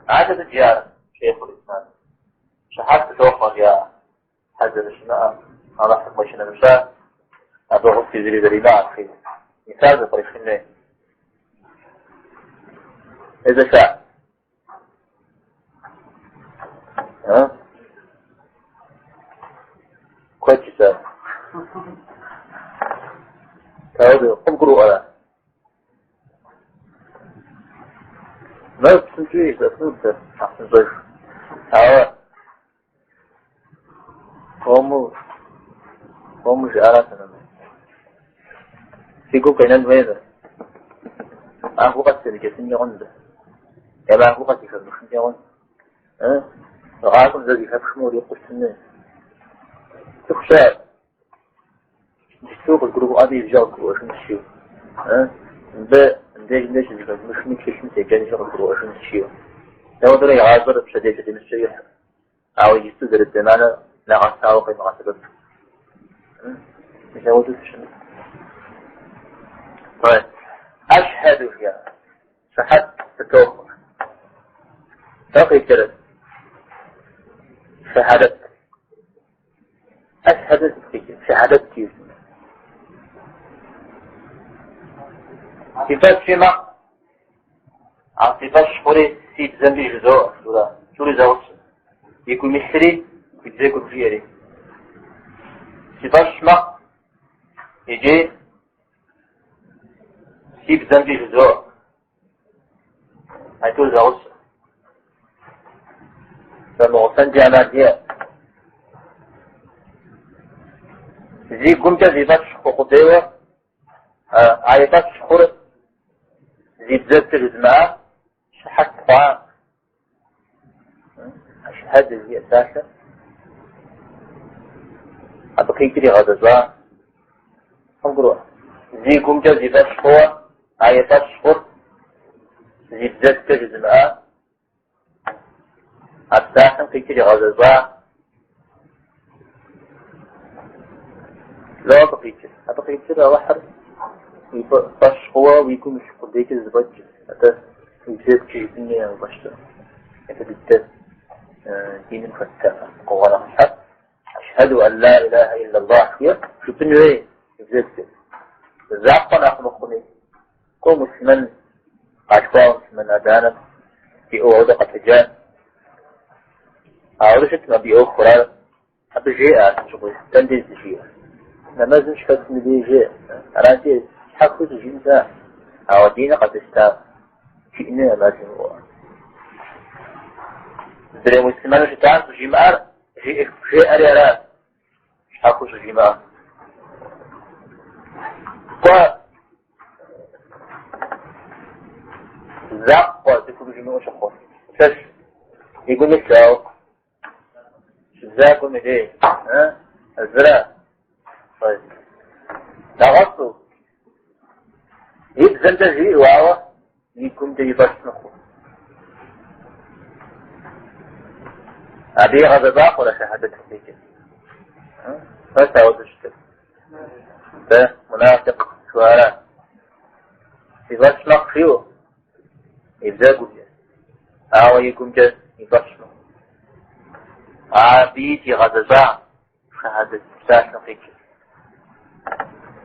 Адэ сыт жиӏар Шейхъул-Ислам? Щыхьэт сытохъуэ, жиӏа, Тхьэ зэрыщымыӏэм, Алыхьым къищынэмыщӏа, абы гъуси зыри зэримыӏэм, жиӏэу. Мис ар зэпкърихын хуей. Езэша? А? Куэд жысӏа? Дауэ къыбгурыӏуэрэ? Мыр псынщӏэуи жысӏэфынут сэ, нэхъ псынщӏэж. Ауэ хуэму, хуэму жыӏарат тэмэмыр. Си гум къинэн хуей мыр. Махуэ къэс семыджэфынкӏэ хъун мыбы. Е махуэ къэс зэхэмыхынкӏэ хъун. Гъащӏэм зэ зэхэпхмэ урикъуу щытын хуей. Цӏыху щыӏэр. Иджыпсту къызгурымыӏуами иужькӏэ къызгурыӏуэжынщ жиӏэу. Мыбы мыбдеж мыбдеж щызэхэзмыхми тхылъым седжэнщи къызгурыӏуэжынщ жиӏэу. Дауэдурэ и гъащӏэр пщэдей пщэдеймыщкӏэ ихь. Ауэ иджыпсту зэрыт зэманыр нэгъэсауэ къимыгъэсэбэп. Мис ауэдэу сыщымыт. أشهد жиӏа. Щыхьэт сытохъуэ. Сэ къикӏыр шэхьадэт. أشهد сыт къикӏыр? Шэхьадэт жиӏэу. Си фӏэщи мэхъу. А си фӏэщ хъури си бзэмкӏи жызоӏэ, жура. Тӏури зэгъусэ. И гум илъри, и бзэгум жиӏэри. Си фӏэщ мэхъу. Иджы си бзэмкӏи жызоӏэ. А тӏур зэгъусэ. Зэмыгъусэнкӏи ӏэмал иӏэ. Зи гумкӏэ зи фӏэщ хъу къудейуэ, а и фӏэщ хъур зи бзэгукӏэ жызымыӏа щыхьэт хъуа أشهد жиӏэ псалъэр абы къикӏыр игъэзэщӏа къыбгурыӏуэ. Зи гумкӏэ зи фӏэщ хъууэ, а и фӏэщ хъур зи бзэгукӏэ жызымыӏа а псалъэм къикӏыр игъэзэщӏа Ло абы къикӏыр. Абы къикӏыр Алыхьыр уи фӏэщ хъууэ уи гум илъ къудейкӏэ зэфӏэкӏ, атӏэ уи бзэгукӏэ жыпӏэн хуей уи фӏэщ Япэ дыдэ диным хэт пкъыгъуэ нэхъыщхьэр أشهد أن لا إله إلا الله жиӏэр жыпӏэн хуей уи бзэгукӏэ. Закъуэ нэхъ мыхъуми, кӏуэ муслъымэн къалъхуа муслъымэн адэ-анэм диӏэу ауэдэ къэтэджа. Ауэ щытым абы и ӏуэхур ар абы жеӏэ ар сыт щыгъуи, дэн деж зыжиӏэр. Нэмэзым щыхэтым и деж жеӏэ. Арати, щхьэхуэу щӏыжиӏэн щыӏэ. Ауэ диныр къэзыщта жиӏэну ӏэмал имыӏэу. Мыдрей муслъымэну щытам щӏыжимыӏэр жеӏэри ара, щхьэхуэу щӏыжимыӏэр. Кӏуэ закъуэ цӏыхум жимыӏэу щыхъур. Лъэщ, и гум илъ ауэ. Щыбзагуэм и дей, зыра. Нэгъуэщӏу, и бзэмкӏэ жиӏэу, ауэ и гумкӏэ и фӏэщ мыхъуу. Абы игъэзэщӏа хъурэ шэхьадэтым къикӏыр? Хэт ауэдэу щытыр? Дэ мунафикъ жыхуаӏэра. Си фӏэщ мэхъу жиӏэу, и бзэгумкӏэ, ауэ и гумкӏэ и фӏэщ мыхъу. Абыи игъэзэщӏа шэхьадэт псалъэм къикӏыр.